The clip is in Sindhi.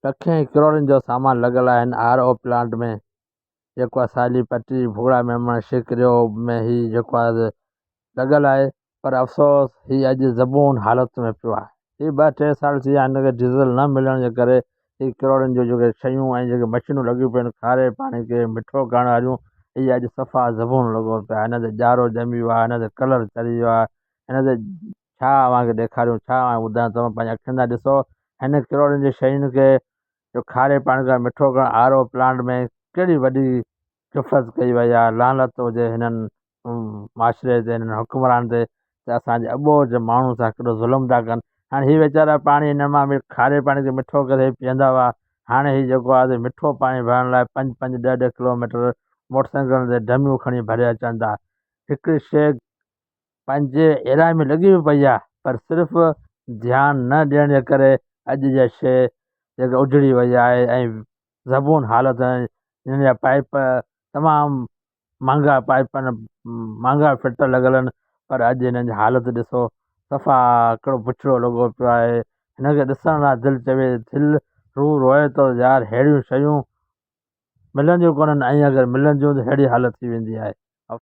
لکين ڪروڙين جو سامان لڳل آهي هن آر او پلانٽ ۾ جيڪو آهي سالي پٽي ڀوڳڙا ميمڻ شڪريو ۾ هي جيڪو آهي لڳل آهي پر افسوس هي اڄ زبون حالت ۾ پيو آهي هي ٻه ٽي سال ٿي ويا هن کي ڊيزل نه ملڻ جي ڪري هي ڪروڙين جون جيڪي شيون ۽ جيڪي مشينون لڳيون پيون آهن کاري پاڻي کي مٺو ڪرڻ واريون هي اڄ صفا زبون لڳو پيو آهي هن تي ڄارو ڄمي ويو آهي هن تي ڪلر چڙهي ويو آهي هن تي ڇا اوهان کي ڏيکاريون، ڇا اوهان کي ٻڌايون، توهان پنهنجي اکين سان ڏسو، هن ڪروڙين جي شين کي جو کاري پاڻي کان مٺو ڪرڻ آر او پلانٽ ۾ ڪهڙي وڏي غفلت ڪئي وئي آهي، لعنت هجي هنن معاشري تي، هنن حڪمرانن تي ته اسان جي اٻوجهه ماڻهن سان ڪيڏو ظلم ٿا ڪن، هاڻي هي ويچارا پاڻي هن مان به کاري پاڻي کي مٺو ڪري پيئندا هئا، هاڻي هي جيڪو آهي سو مٺو پاڻي ڀرڻ لاء پنج پنج ڏهه ڏهه ڪلوميٽر موٽر سائيڪلن تي ڊميون کڻي ڀري اچن ٿا، هڪڙي شيء پنهنجي ايريا ۾ لڳي به پئي آهي پر صرف ڌيان نه ڏيڻ جي ڪري اڄ اها شيء جيڪا اجڙي وئي آهي ۽ زبون حالت ۾ هن جا پائپ تمام مهانگا پائپ آهن مهانگا فلٽر لڳل آهن پر اڄ هنن جي حالت ڏسو صفا ڪهڙو بڇڙو لڳو پيو آهي هن کي ڏسڻ لاء دل چوي دل روح روئي ٿو يار ههڙيون شيون ملنديون ڪونهن ۽ اگر ملنديون ته ههڙي حالت ٿي ويندي آهي.